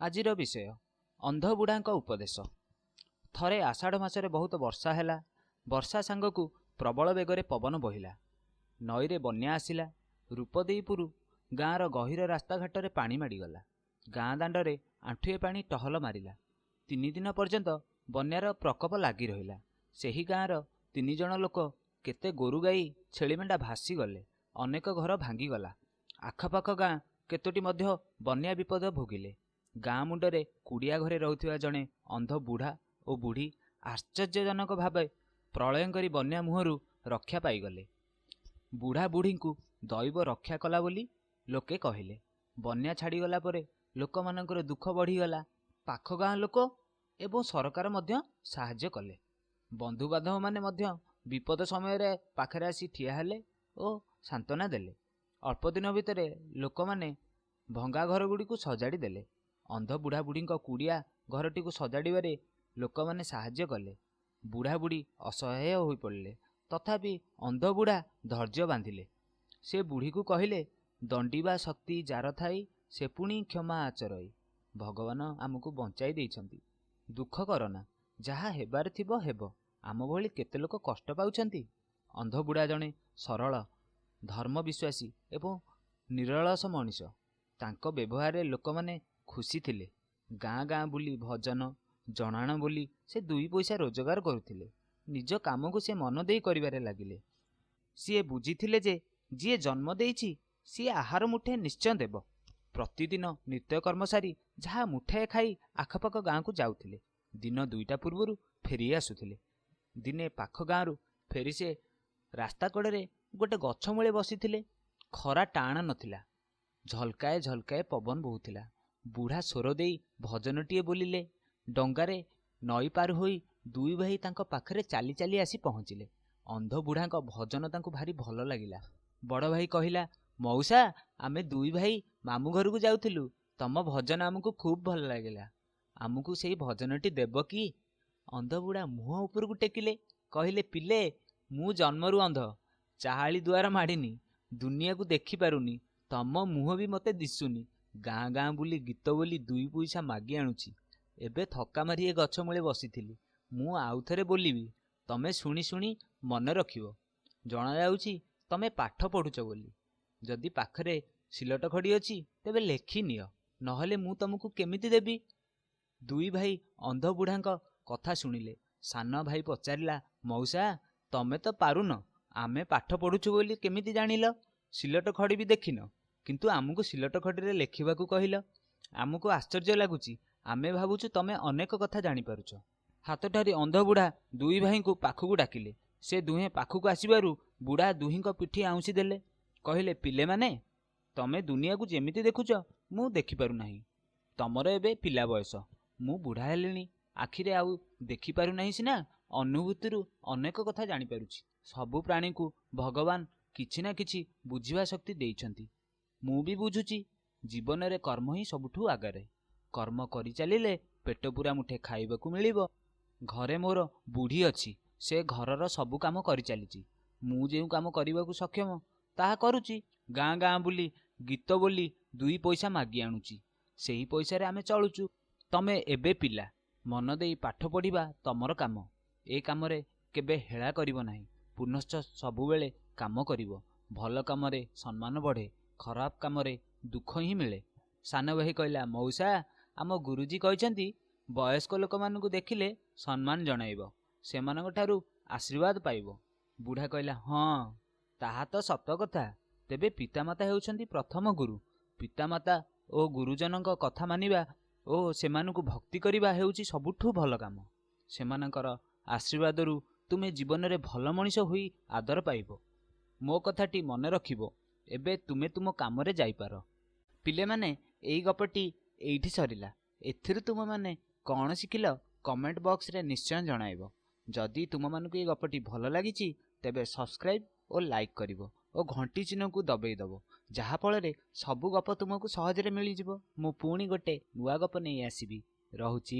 ଆଜିର ବିଷୟ ଅନ୍ଧ ବୁଢ଼ାଙ୍କ ଉପଦେଶ। ଥରେ ଆଷାଢ଼ ମାସରେ ବହୁତ ବର୍ଷା ହେଲା। ବର୍ଷା ସାଙ୍ଗକୁ ପ୍ରବଳ ବେଗରେ ପବନ ବହିଲା। ନଈରେ ବନ୍ୟା ଆସିଲା। ରୂପଦେଇପୁର ଗାଁର ଗହୀର ରାସ୍ତାଘାଟରେ ପାଣି ମାଡ଼ିଗଲା। ଗାଁ ଦାଣ୍ଡରେ ଆଣ୍ଠୁଏ ପାଣି ଟହଲ ମାରିଲା। 3 ଦିନ ପର୍ଯ୍ୟନ୍ତ ବନ୍ୟାର ପ୍ରକୋପ ଲାଗି ରହିଲା। ସେହି ଗାଁର 3 ଜଣ ଲୋକ, କେତେ ଗୋରୁ ଗାଈ, ଛେଳି ମେଣ୍ଢା ଭାସିଗଲେ। ଅନେକ ଘର ଭାଙ୍ଗିଗଲା। ଆଖପାଖ ଗାଁ କେତୋଟି ମଧ୍ୟ ବନ୍ୟା ବିପଦ ଭୋଗିଲେ। ଗାଁ ମୁଣ୍ଡରେ କୁଡ଼ିଆ ଘରେ ରହୁଥିବା ଜଣେ ଅନ୍ଧ ବୁଢ଼ା ଓ ବୁଢ଼ୀ ଆଶ୍ଚର୍ଯ୍ୟଜନକ ଭାବେ ପ୍ରଳୟଙ୍କରୀ ବନ୍ୟା ମୁହଁରୁ ରକ୍ଷା ପାଇଗଲେ। ବୁଢ଼ା ବୁଢ଼ୀଙ୍କୁ ଦୈବ ରକ୍ଷା କଲା ବୋଲି ଲୋକେ କହିଲେ। ବନ୍ୟା ଛାଡ଼ିଗଲା ପରେ ଲୋକମାନଙ୍କର ଦୁଃଖ ବଢ଼ିଗଲା। ପାଖ ଗାଁ ଲୋକ ଏବଂ ସରକାର ମଧ୍ୟ ସାହାଯ୍ୟ କଲେ। ବନ୍ଧୁବାନ୍ଧବମାନେ ମଧ୍ୟ ବିପଦ ସମୟରେ ପାଖରେ ଆସି ଠିଆ ହେଲେ ଓ ସାନ୍ତ୍ୱନା ଦେଲେ। ଅଳ୍ପ ଦିନ ଭିତରେ ଲୋକମାନେ ଭଙ୍ଗା ଘରଗୁଡ଼ିକୁ ସଜାଡ଼ି ଦେଲେ। ଅନ୍ଧ ବୁଢ଼ା ବୁଢ଼ୀଙ୍କ କୁଡ଼ିଆ ଘରଟିକୁ ସଜାଡ଼ିବାରେ ଲୋକମାନେ ସାହାଯ୍ୟ କଲେ। ବୁଢ଼ା ବୁଢ଼ୀ ଅସହାୟ ହୋଇପଡ଼ିଲେ। ତଥାପି ଅନ୍ଧ ବୁଢ଼ା ଧୈର୍ଯ୍ୟ ବାନ୍ଧିଲେ। ସେ ବୁଢ଼ୀକୁ କହିଲେ, ଦଣ୍ଡିବା ଶକ୍ତି ଯାର ଥାଇ, ସେ ପୁଣି କ୍ଷମା ଆଚରଇ। ଭଗବାନ ଆମକୁ ବଞ୍ଚାଇ ଦେଇଛନ୍ତି, ଦୁଃଖ କରନା। ଯାହା ହେବାର ଥିବ ହେବ। ଆମ ଭଳି କେତେ ଲୋକ କଷ୍ଟ ପାଉଛନ୍ତି। ଅନ୍ଧ ବୁଢ଼ା ଜଣେ ସରଳ, ଧର୍ମବିଶ୍ୱାସୀ ଏବଂ ନିରଳସ ମଣିଷ। ତାଙ୍କ ବ୍ୟବହାରରେ ଲୋକମାନେ ଖୁସି ଥିଲେ। ଗାଁ ଗାଁ ବୁଲି ଭଜନ ଜଣାଣ ବୋଲି ସେ 2 ପଇସା ରୋଜଗାର କରୁଥିଲେ। ନିଜ କାମକୁ ସେ ମନ ଦେଇ କରିବାରେ ଲାଗିଲେ। ସିଏ ବୁଝିଥିଲେ ଯେ ଯିଏ ଜନ୍ମ ଦେଇଛି ସିଏ ଆହାର ମୁଠେ ନିଶ୍ଚୟ ଦେବ। ପ୍ରତିଦିନ ନିତ୍ୟକର୍ମ ସାରି ଯାହା ମୁଠାଏ ଖାଇ ଆଖପାଖ ଗାଁକୁ ଯାଉଥିଲେ। ଦିନ 2ଟା ପୂର୍ବରୁ ଫେରି ଆସୁଥିଲେ। ଦିନେ ପାଖ ଗାଁରୁ ଫେରି ସେ ରାସ୍ତା କଡ଼ରେ ଗୋଟେ ଗଛ ମୂଳେ ବସିଥିଲେ। ଖରା ଟାଣ ନଥିଲା। ଝଲକାଏ ଝଲକାଏ ପବନ ବହୁଥିଲା। ବୁଢ଼ା ସ୍ୱର ଦେଇ ଭଜନଟିଏ ବୋଲିଲେ। ଡଙ୍ଗାରେ ନଈ ପାର ହୋଇ 2 ଭାଇ ତାଙ୍କ ପାଖରେ ଚାଲି ଚାଲି ଆସି ପହଞ୍ଚିଲେ। ଅନ୍ଧ ବୁଢ଼ାଙ୍କ ଭଜନ ତାଙ୍କୁ ଭାରି ଭଲ ଲାଗିଲା। ବଡ଼ ଭାଇ କହିଲା, ମଉସା, ଆମେ 2 ଭାଇ ମାମୁଁ ଘରକୁ ଯାଉଥିଲୁ। ତମ ଭଜନ ଆମକୁ ଖୁବ୍ ଭଲ ଲାଗିଲା। ଆମକୁ ସେଇ ଭଜନଟି ଦେବ କି? ଅନ୍ଧ ବୁଢ଼ା ମୁହଁ ଉପରକୁ ଟେକିଲେ। କହିଲେ, ପିଲେ, ମୁଁ ଜନ୍ମରୁ ଅନ୍ଧ, ଚାହାଳି ଦୁଆର ମାଡ଼ିନି, ଦୁନିଆକୁ ଦେଖିପାରୁନି, ତମ ମୁହଁ ବି ମୋତେ ଦିଶୁନି। ଗାଁ ଗାଁ ବୁଲି ଗୀତ ବୋଲି 2 ପଇସା ମାଗି ଆଣୁଛି। ଏବେ ଥକା ମାରି ଏ ଗଛ ମୂଳେ ବସିଥିଲି। ମୁଁ ଆଉ ଥରେ ବୋଲିବି, ତମେ ଶୁଣି ଶୁଣି ମନେ ରଖିବ। ଜଣାଯାଉଛି ତମେ ପାଠ ପଢ଼ୁଛ ବୋଲି। ଯଦି ପାଖରେ ସିଲଟ ଖଡ଼ି ଅଛି ତେବେ ଲେଖି ନିଅ, ନହେଲେ ମୁଁ ତମକୁ କେମିତି ଦେବି? 2 ଭାଇ ଅନ୍ଧ ବୁଢ଼ାଙ୍କ କଥା ଶୁଣିଲେ। ସାନ ଭାଇ ପଚାରିଲା, ମଉସା, ତମେ ତ ପାରୁନ, ଆମେ ପାଠ ପଢ଼ୁଛୁ ବୋଲି କେମିତି ଜାଣିଲ? ସିଲଟ ଖଡ଼ି ବି ଦେଖିନ, କିନ୍ତୁ ଆମକୁ ସିଲଟ ଖଡ଼ିରେ ଲେଖିବାକୁ କହିଲ। ଆମକୁ ଆଶ୍ଚର୍ଯ୍ୟ ଲାଗୁଛି। ଆମେ ଭାବୁଛୁ ତମେ ଅନେକ କଥା ଜାଣିପାରୁଛ। ହାତଠାରି ଅନ୍ଧ ବୁଢ଼ା 2 ଭାଇଙ୍କୁ ପାଖକୁ ଡାକିଲେ। ସେ ଦୁହେଁ ପାଖକୁ ଆସିବାରୁ ବୁଢ଼ା ଦୁହିଁଙ୍କ ପିଠି ଆଉଁସି ଦେଲେ। କହିଲେ, ପିଲେମାନେ, ତମେ ଦୁନିଆକୁ ଯେମିତି ଦେଖୁଛ ମୁଁ ଦେଖିପାରୁନାହିଁ। ତମର ଏବେ ପିଲା ବୟସ, ମୁଁ ବୁଢ଼ା ହେଲିଣି। ଆଖିରେ ଆଉ ଦେଖିପାରୁନାହିଁ ସିନା, ଅନୁଭୂତିରୁ ଅନେକ କଥା ଜାଣିପାରୁଛି। ସବୁ ପ୍ରାଣୀଙ୍କୁ ଭଗବାନ କିଛି ନା କିଛି ବୁଝିବା ଶକ୍ତି ଦେଇଛନ୍ତି। ମୁଁ ବି ବୁଝୁଛି। ଜୀବନରେ କର୍ମ ହିଁ ସବୁଠୁ ଆଗରେ। କର୍ମ କରିଚାଲିଲେ ପେଟ ପୂରା ମୁଠେ ଖାଇବାକୁ ମିଳିବ। ଘରେ ମୋର ବୁଢ଼ୀ ଅଛି, ସେ ଘରର ସବୁ କାମ କରିଚାଲିଛି। ମୁଁ ଯେଉଁ କାମ କରିବାକୁ ସକ୍ଷମ ତାହା କରୁଛି। ଗାଁ ଗାଁ ବୁଲି ଗୀତ ବୋଲି 2 ପଇସା ମାଗି ଆଣୁଛି। ସେହି ପଇସାରେ ଆମେ ଚଳୁଛୁ। ତମେ ଏବେ ପିଲା, ମନ ଦେଇ ପାଠ ପଢ଼ିବା ତମର କାମ। ଏ କାମରେ କେବେ ହେଳା କରିବ ନାହିଁ। ପୁନଶ୍ଚ ସବୁବେଳେ କାମ କରିବ। ଭଲ କାମରେ ସମ୍ମାନ ବଢ଼େ, ଖରାପ କାମରେ ଦୁଃଖ ହିଁ ମିଳେ। ସାନ ଭାଇ କହିଲା, ମଉସା, ଆମ ଗୁରୁଜୀ କହିଛନ୍ତି ବୟସ୍କ ଲୋକମାନଙ୍କୁ ଦେଖିଲେ ସମ୍ମାନ ଜଣାଇବ, ସେମାନଙ୍କ ଠାରୁ ଆଶୀର୍ବାଦ ପାଇବ। ବୁଢ଼ା କହିଲା, ହଁ, ତାହା ତ ସତ କଥା। ତେବେ ପିତାମାତା ହେଉଛନ୍ତି ପ୍ରଥମ ଗୁରୁ। ପିତାମାତା ଓ ଗୁରୁଜନଙ୍କ କଥା ମାନିବା ଓ ସେମାନଙ୍କୁ ଭକ୍ତି କରିବା ହେଉଛି ସବୁଠୁ ଭଲ କାମ। ସେମାନଙ୍କର ଆଶୀର୍ବାଦରୁ ତୁମେ ଜୀବନରେ ଭଲ ମଣିଷ ହୋଇ ଆଦର ପାଇବ। ମୋ କଥାଟି ମନେ ରଖିବ। ଏବେ ତୁମେ ତୁମ କାମରେ ଯାଇପାର। ପିଲେମାନେ, ଏଇ ଗପଟି ଏଇଠି ସରିଲା। ଏଥିରୁ ତୁମେମାନେ କ'ଣ ଶିଖିଲ କମେଣ୍ଟ ବକ୍ସରେ ନିଶ୍ଚୟ ଜଣାଇବ। ଯଦି ତୁମମାନଙ୍କୁ ଏ ଗପଟି ଭଲ ଲାଗିଛି ତେବେ ସବସ୍କ୍ରାଇବ୍ ଓ ଲାଇକ୍ କରିବ ଓ ଘଣ୍ଟି ଚିହ୍ନକୁ ଦବେଇ ଦେବ, ଯାହାଫଳରେ ସବୁ ଗପ ତୁମକୁ ସହଜରେ ମିଳିଯିବ। ମୁଁ ପୁଣି ଗୋଟେ ନୂଆ ଗପ ନେଇ ଆସିବି। ରହୁଛି।